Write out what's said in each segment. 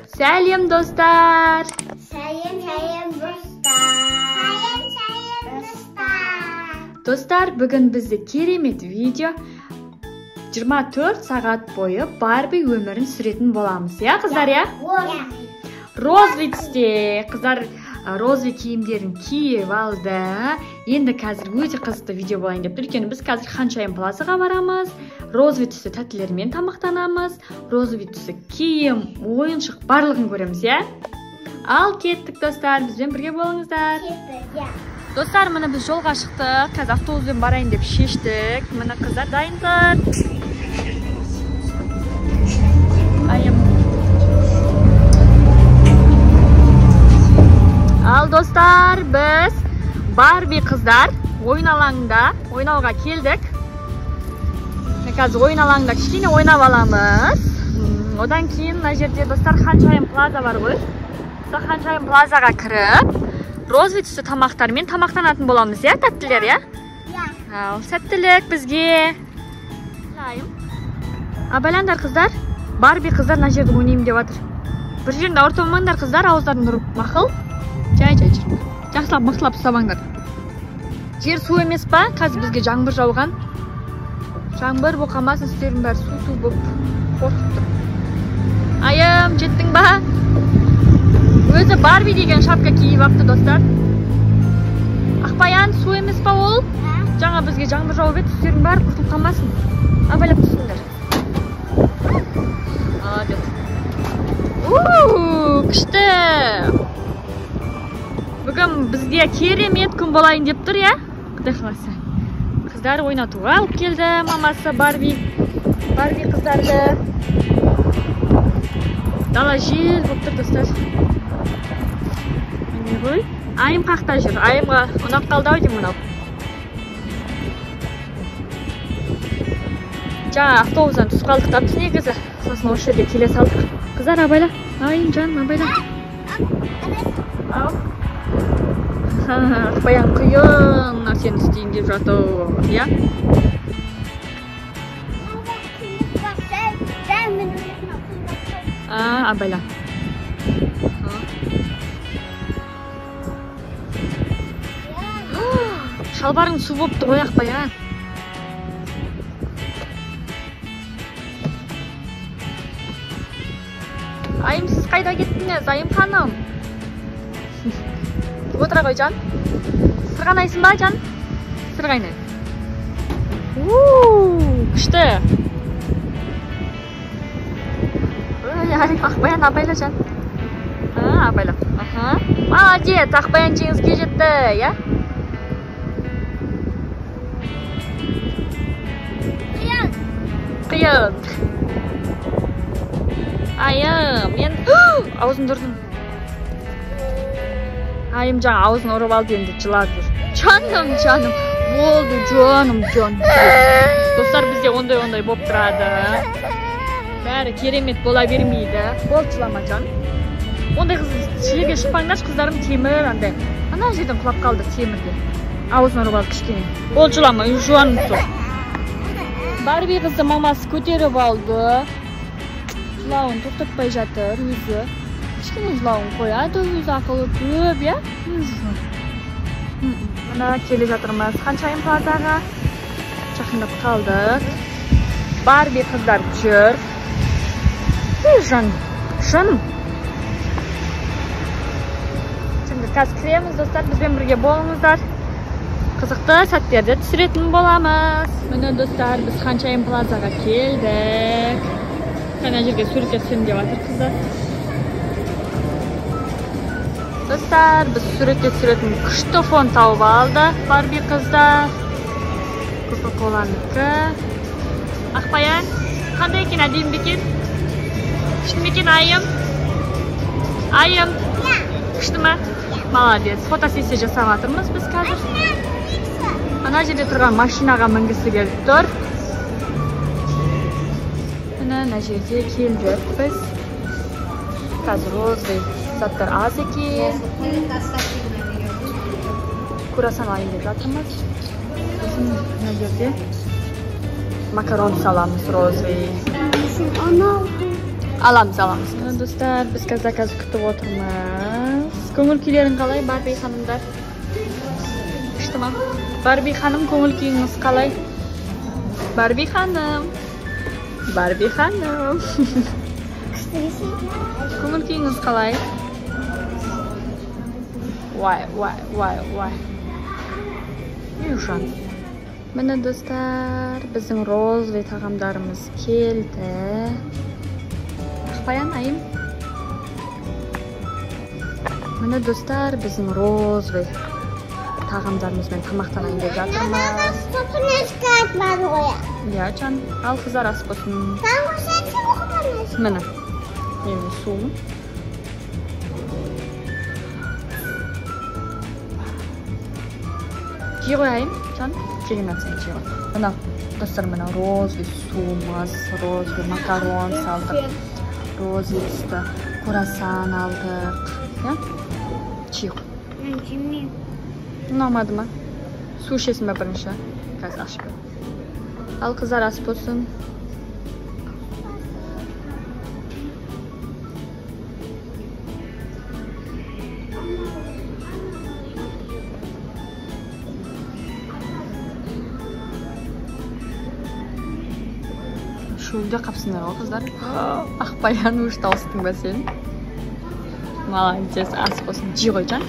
Сәлем, достар! Сәлем, сәлем, достар! Сәлем, сәлем, достар! Достар, бүгін бізде керемет видео. 24 сағат бойы Барби өмірін сүретін боламыз. Иә, қыздар, иә? Розовый түсте. Қыздар розовый киімдерін киіп алды. Енді қазір өте қызықты видео болайын деп тұр. Өйткені біз қазір Ханшайым Плазаға барамыз. Розовый түсті тәттілермен тамақтанамыз. Розовый түсті киім, ойыншық барлығын көреміз, иә? Ал кеттік, достар, бізбен бірге болыңыздар. Достар, міне біз жолға шықтық. Қазір автобуспен барайын деп шештік. Міне қыздар дайын тұр. Айым. Ал достар, біз Барби қыздар ойын алаңында ойнауға келдік. Қазір ойын алаңында кішкене ойнап аламыз. Одан кейін мына жерде, достар, Ханшайым Плаза бар ғой. Сол Ханшайым Плазаға кіріп, розовый түсті тамақтармен тамақтанатын боламыз, иә, тәттілер, иә? Иә. Ал, сәттілік бізге. Айым. Абайлаңдар, қыздар. Барби қыздар мына жерде ойнаймын деп жатыр. Бір жерінде ауыртып алмаңдар, қыздар, ауыздарың ұрып. Мақұл? Жай, жай жүріңдер. Жақсылап, мықтылап ұстамаңдар. Жер су емес па? Қазір бізге жаңбыр жауған. Жаңбыр болып қалмасын, үстердің бәрі су-су болып қорқып тұр. Айым, жеттің ба? Өзі Барби деген шапка киіп апты, достар. Ақбаян, су емес па ол? Жаңа бізге жаңбыр жауып еді, үстердің бәрі құртылып қалмасын. Абайлап түсіңдер. Молодец. Ууу, күшті. Бүгін бізге керемет күн болайын деп тұр, иә? Құдай қаласа. Қыздар ойнатуға алып келді мамасы Барби. Барби қыздарды. Дала жел болып тұр, достар. Міне ғой. Айым қақта жүр. Айымға ұнап қалды ау деймін мынау. Жаңа автобустан түсіп қалдық та біз негізі. Сосын осы жерге келе салдық. Қыздар, абайла. Айым, жаным, абайла. Ау. Ақбаян қиын нәрсені істейін деп жатыр, иә? Абайла. Шалбарың су болыпты ғой, Ақбаян. Айым, сіз қайда кеттіңіз, Айым ханым? Отыра ғой, жан. Сырғанайсың ба, жан? Сырғайнай. Ууу, күшті. Ой, Ақбаян, абайла, жан. Абайла. Аха. Молодец, Ақбаян жеңіске жетті, иә? Қиын. Қиын. Айым, мен аузымды ұрдым. Айым жаңа аузын ұрып алды, енді жылап жүр. Жаным, жаным, болды, жаным, жаным. Достар, бізде ондай-ондай болып тұрады. Бәрі керемет бола бермейді. Болды, жылама, жан. Ондай қыз жерге шықпаңдаршы, қыздарым, темір андай. Ана жерден құлап қалды темірге. Аузын ұрып алды кішкене. Болды, жылама, жаным сол. Барби қызды мамасы көтеріп алды. Жылауын тоқтатпай жатыр өзі. Кішкене жылауын қояды, өзі ақылы көп, иә? Мына келе жатырмыз Ханшайым Плазаға. Жақындап қалдық. Барби қыздар жүр. Ей, жан, жаным. Şimdi қазір кіреміз, достар, бізбен бірге болыңыздар. Қызықты сәттерді түсіретін боламыз. Міне, достар, біз Ханшайым Плазаға келдік. Ана жерге суретке түсемін деп жатыр қыздар. Достар, біз суретке түсіретін күшті фон тауып алды Барби қыздар. Кока-коланікі. Ақбаян, қандай екен, әдемі бе екен? Күшті ме екен, Айым? Айым, күшті ма? Молодец. Фотосессия жасап жатырмыз біз қазір. Ана жерде тұрған машинаға мінгісі келіп тұр. Міне, мына жерде келдік біз. Қазір розовый заттар аз екен. Круассан алайын деп жатырмыз. Сосын мына жерде макарон саламыз розовый. Аламыз, аламыз. Достар, біз қазір заказ күтіп отырмыз. Көңіл күйлерің қалай, Барби ханымдар? Күшті ма? Барби ханым, көңіл күйіңіз қалай? Барби ханым. Барби ханым. Көңіл күйіңіз қалай? Уай, уай, уай, уай. Южан. Міне достар, біздің розовый тағамдарымыз келді. Ақбаян, Айым. Міне достар, біздің розовый тағамдарымызбен тамақтанайын деп жатырмыз. Иә, жан. Ал қыздар, ас болсын. Міне, менің суым. Жей ғой, Айым, жан. Жеген атсаң, жей ғой. Мына, достар, мына розовый суымыз, розовый макарон салдық. Розовый түсті круассан алдық. Иә? Жей ғой. Мен жемеймін. Ұнамады ма? Су ішесің бе бірінші? Қазір ашып бер. Ал қыздар, ас болсын. Шөлде қапсыңдар ғой, қыздар. Ақбаян, өш тауыстың ба сен? Молодец, ас болсын. Жей ғой, жан.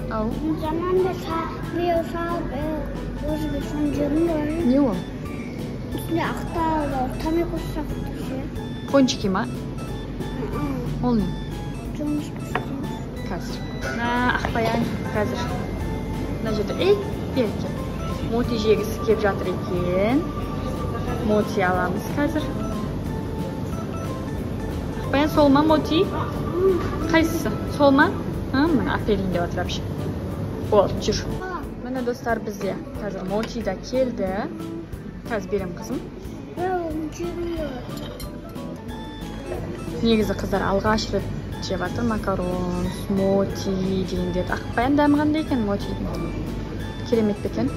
Ау. Не ол? Үстінде ақтау, тамеко сияқты ше. Пончики ма? Ол не? Жұмыс көрсетеміз. Қазір. Мына Ақбаян қазір. Мына жерде, ей, бері кел. Моти жегісі кеп жатыр екен. Моти аламыз қазір. Ақбаян, сол ма моти? Қайсысы? Сол ма? Міне, әперейін деп жатыр әпше. Болды, жүр. Міне достар, бізде қазір моти да келді. Қазір берем, қызым. Негізі қыздар алғаш рет жеп жатыр макарон, моти дегендерді. Ақбаян, дәмі қандай екен мотидің? Керемет пе екен?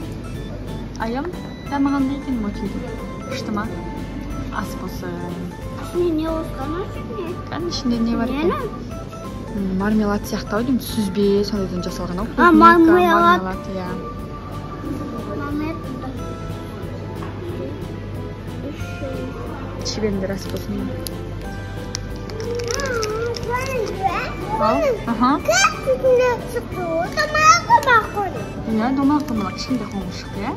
Айым, дәмі қандай екен мотидің? Күшті ма? Ас болсын. Ішінде не қосқан ішінде? Кәдімгі ішінде не бар екен? Мармелад сияқты ау деймін, сүзбе сондайдан жасалған ау. А, мармелад. Мармелад, иә. Мармелад. Іше беріңдер, ас болсын. Ал, аха. Иә, домалақ домалақ, кішкентай қоңыр шықты, иә?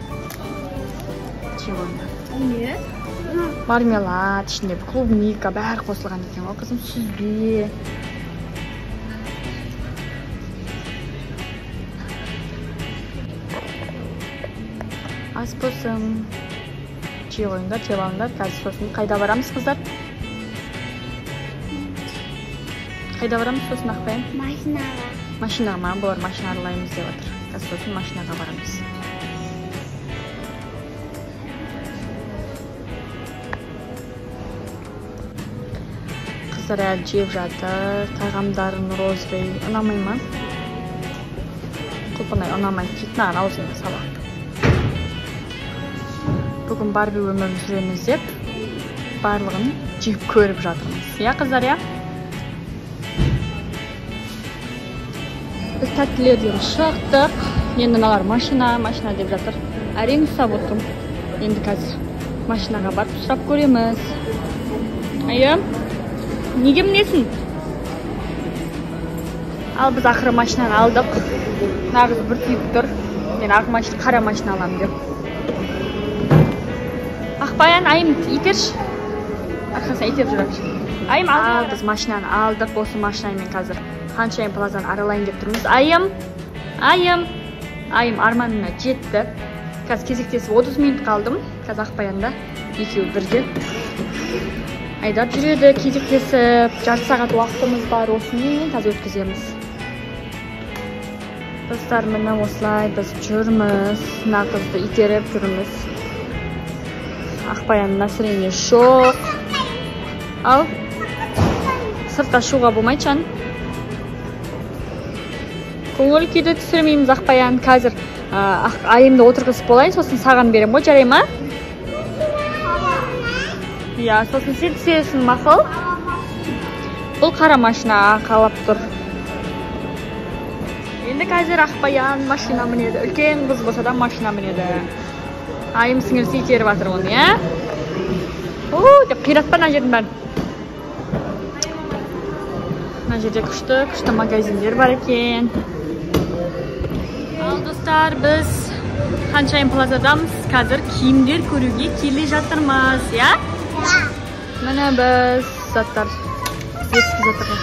Іше қойыңдар. Не? Мармелад, ішінде клубника, бәрі қосылған екен ғой, қызым, сүзбе. Ас болсын. Жей қойыңдар, жеп алыңдар. Қазір сосын қайда барамыз, қыздар? Қайда барамыз сосын, Ақбаян? Машинаға. Машинаға ма? Бұлар машина аралаймыз деп жатыр. Қазір сосын машинаға барамыз. Қыздар әлі жеп жатыр. Тағамдарын розовый. Ұнамай ма? Құлпынай ұнамайды дейді. Маған аузыңа сала. Бүгін Барби өмірін сүреміз деп барлығын жеп көріп жатырмыз. Иә, қыздар, иә? Біз тәттілерден шықтық. Енді мыналар машина, машина деп жатыр. Әрең ұстап отырмын. Енді қазір машинаға барып сұрап көреміз. Айым, неге мінесің? Ал біз ақыры машинаны алдық. Нағыз бір түйіп тұр. Мен ақ машина, қара машина аламын деп. Ақбаян, Айым, итерші. Арқасынан итеріп жүрәкші. Айым, ал біз машинаны алдық. Осы машинамен қазір Ханшайым плазаны аралайын деп тұрмыз. Айым, Айым, Айым арманына жетті. Қазір кезектесіп 30 минут қалдым. Қазір Ақбаянда екеуі бірге айдап жүреді кезектесіп. Жарты сағат уақытымыз бар, осымен қазір өткіземіз. Достар, міне осылай біз жүрміз. Мына қызды итеріп жүрміз. Ақбаянның настроение жоқ. Ал, сыртқа шығуға болмайды, жан. Көңіл күйді түсірмейміз, Ақбаян. Қазір Айымды отырғызып болайын, сосын саған берем ғой, жарай ма? Иә, сосын сен түсесің, мақұл? Бұл қара машина қалап тұр. Енді қазір Ақбаян машина мінеді. Үлкен қыз болса да машина мінеді. Айым сіңілісі итеріп жатыр оны, иә? У, деп қиратпа мына жердің бәрін. Мына жерде күшті магазиндер бар екен. Ал достар, біз Ханшайым Плазадамыз. Қазір киімдер көруге келе жатырмыз, иә? Міне біз заттар, детский заттар.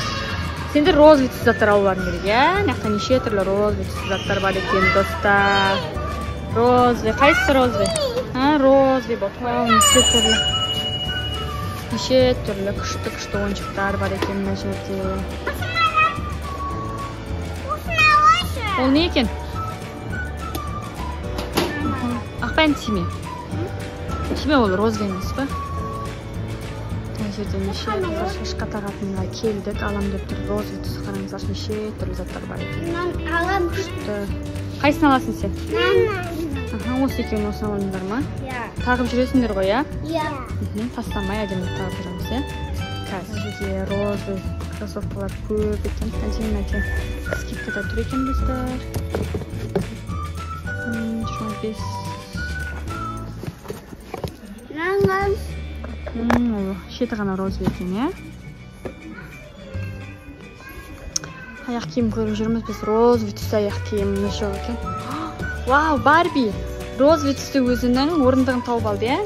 Сендер розовый түсті заттар алуларың керек, иә? Мына жақта неше түрлі розовый түсті заттар бар екен, достар. Розовый, қайсысы розовый? А, розовый болды. Вау, неше түрлі. Неше түрлі күшті-күшті ойыншықтар бар екен мына жерде. Ол не екен? Ақбаян, тиме. Тиме, ол розовый емес қой. Мына жерде неше қыздар шашқа тағатынға келдік. Алам деп тұр, розовый түсі, қараңыздаршы, неше түрлі заттар бар екен. Күшті. Қайсысын аласың сен? Аха, осы екеуін осыны алыңдар ма? Иә. Тағып жүресіңдер ғой, иә? Иә. Тастамай әдемі тағып жүреміз, иә? Қазір мына жерде розовый кроссовкалар көп екен. Әдемі әдемі. Скидкада тұр екен, достар. 25. Ол шеті ғана розовый екен, иә? Аяқ киім көріп жүрміз біз, розовый түсті аяқ киім жоқ екен. Вау, Барби розовый түсті өзінің орындығын тауып алды, иә?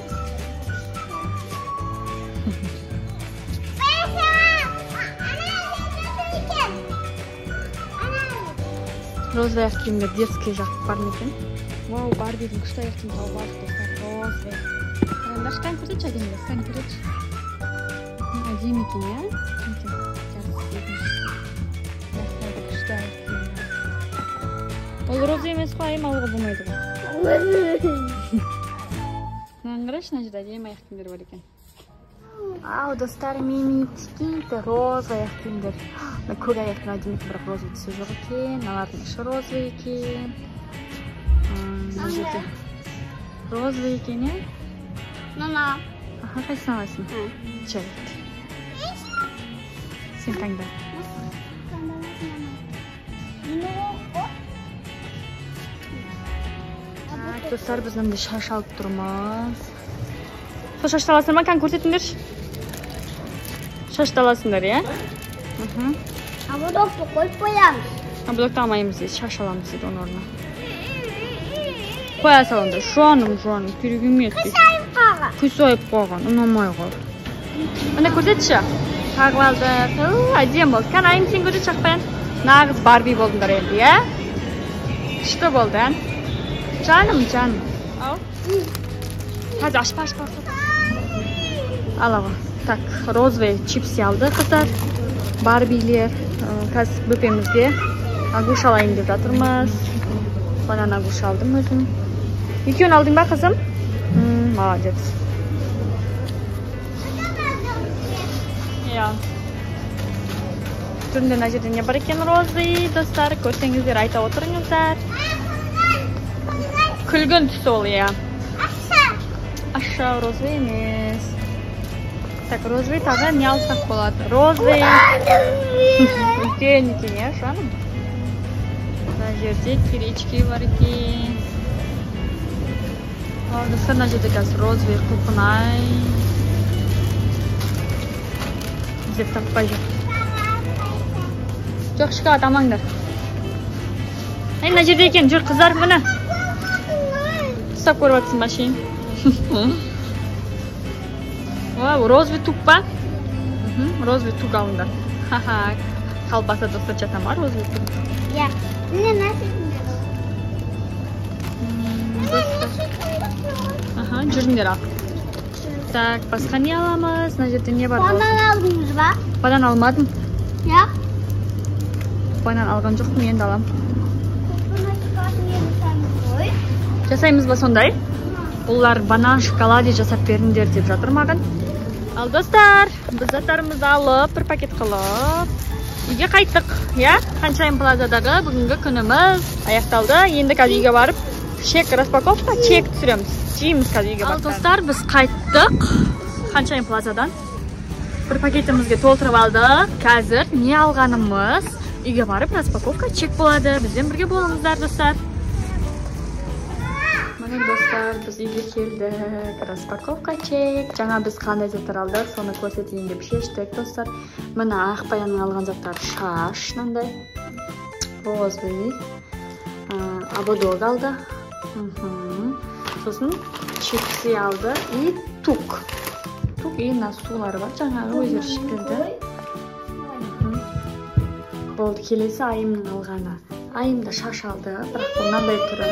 Розовый аяқ киімдер детский жақ бар ма екен? Вау, Барбидің күшті аяқ киімін тауып алдық, достар, розовый. Қараңдаршы, кән көрсетші, әдемі, кән көрсетші. Әдемі екен, иә? Күшті аяқ киім. Ол розовый емес қой, айым, алуға болмайды ғой. Мынаны қарашы, мына жерде әдемі аяқ киімдер бар екен. Ау, достар, мини кішкентай розовый аяқ киімдер. Мына көк аяқ киім әдемі екен, бірақ розовый түсі жоқ екен. Мыналардың іші розовый екен. Мына жерде розовый екен, иә? Мына. Аха, қайсысын аласың? Жарайды. Сен таңда. Так, достар, біз мынандай шаш алып тұрмыз. Сол шашты аласыңдар ма? Кән көрсетіңдерші. Шашты аласыңдар, иә? Ободокты қойып қоямыз. Ободокты алмаймыз дейді, шаш аламыз дейді оның орнына. Қоя салыңдар, жаным, жаным, керек емес дейді. Қисайып қалған. Қисайып қалған, ұнамай қалды. Міне көрсетші. Тағып алдық. Әдемі болды. Кән, Айым, сен көрсетші, Ақбаян. Нағыз Барби болдыңдар енді, иә? Күшті болды, ә? Жаным, жаным. Ау. Қазір ашпа, ашпа, ашпа. Ала ғой. Так, розовый чипсы алды қыздар. Барбилер. Қазір бөпемізге агуш алайын деп жатырмыз. Банан агуш алдым өзім. Екеуін алдың ба, қызым? Молодец. Иә. Түрінде мына жерде не бар екен розовый, достар, көрсеңіздер айта отырыңыздар. Күлгін түсі ол, иә. Аша розовый емес. Так, розовый тағы не алсақ болады? Розовый. Үлкен екен, иә, жаным? Мына жерде киречки бар екен. Ал, достар, мына жерде қазір розовый құлпынай. Іздеп таппай жүр. Жоқ, шоколад алмаңдар. Ай, мына жерде екен, жүр қыздар, міне. Ұстап көріп жатсың ба, шейін? Вау, розовый тук па? Розовый тук алыңдар. Ха-ха, колбаса достар жата ма розовый тук? Иә. Міне Аха, жүріңдер ал. Так, басқа не аламыз? Мына жерде не бар? Банан алдыңыз ба? Банан алмадым. Иә. Банан алған жоқпын, енді аламын. Жасаймыз ба сондай? Бұлар банан шоколаде жасап беріңдер деп жатыр маған. Ал достар, біз заттарымызды алып, бір пакет қылып үйге қайттық, иә? Ханшайым Плазадағы бүгінгі күніміз аяқталды. Енді қазір үйге барып чек распаковка, чек түсіреміз. Жейміз қазір үйге барып. Ал достар, біз қайттық. Ханшайым Плазадан. Бір пакетімізге толтырып алдық. Қазір не алғанымыз үйге барып распаковка чек болады. Бізбен бірге болыңыздар, достар. Міне, достар, біз үйге келдік. Распаковка чек. Жаңа біз қандай заттар алдық, соны көрсетейін деп шештік, достар. Міне, Ақбаянның алған заттары: шаш мынандай розовый, ободок алды. Сосын чипсы алды и тук тук и мына сулары бар, жаңағы өздері ішіп келді. Болды. Келесі Айымның алғаны. Айым да шаш алды, бірақ бұл мынандай түрі.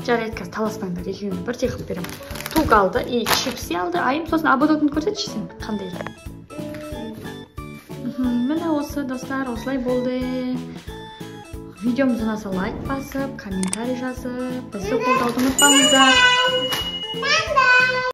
Жарайды, қазір таласпаңдар, екеуін бірдей қылып беремін. Тук алды и чипсы алды Айым. Сосын ободогын көрсетші сен, қандай. Міне, осы, достар, осылай болды. Видеомыз ұнаса, лайк басып, комментарий жазып, бізді қолдауды ұмытпаңыздар.